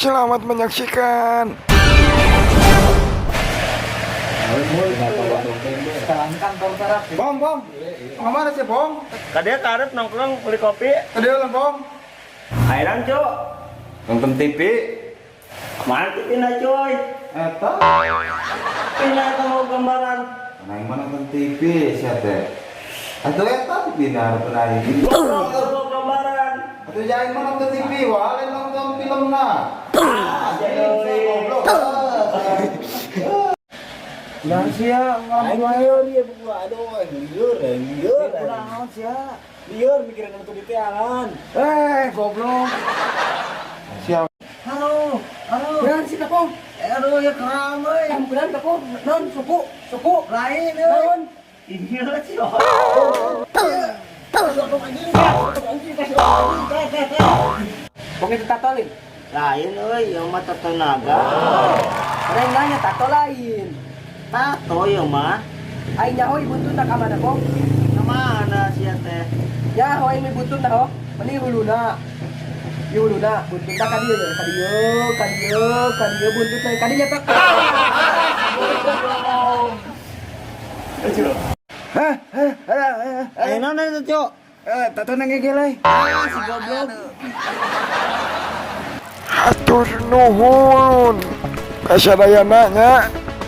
Selamat menyaksikan. Bong, bong. Kemana sih, Bong? Kadia karep nongkrong beli kopi. Tadi lah, Bong. Airan, Cuk. Nonton TV. Mana TV na, cuy? Eta. Pindah eta mau gambaran. Nah, yang mana nonton TV sia teh? Atuh eta TV na hareupeun aing. Goblok, goblok gambaran. Atuh jangan mah nonton TV, wah lain nonton film na. Ah, goblok. Nah, sia Aing lieur ya buku, aduh, lieur, lieur. Kunaon sia? Lieur mikirin untuk diteangan. Eh, goblok. Siap. Halo, halo. Kunaon sih kapong? Aduh, ya keram euy. Kunaon kapong? Non suku, suku lain euy. Naon? Iya, cuy. Pong itu tato lain. Lain euy, yang mah tato naga. Orang nanya tato lain. Tato yang mah. Aing nyaho buntutna ka mana, Pong? Kemana sia teh? Nyaho aing buntutna ho. Meni huluna. Ieu huluna, buntutna ka dieu, ka dieu, ka dieu, ka dieu buntutna ka dieu tak. Ayo naon eta, Cuk? Eh, tato nang gegele. Ah, si goblok. Hatur nuhun. Kasadayana nya.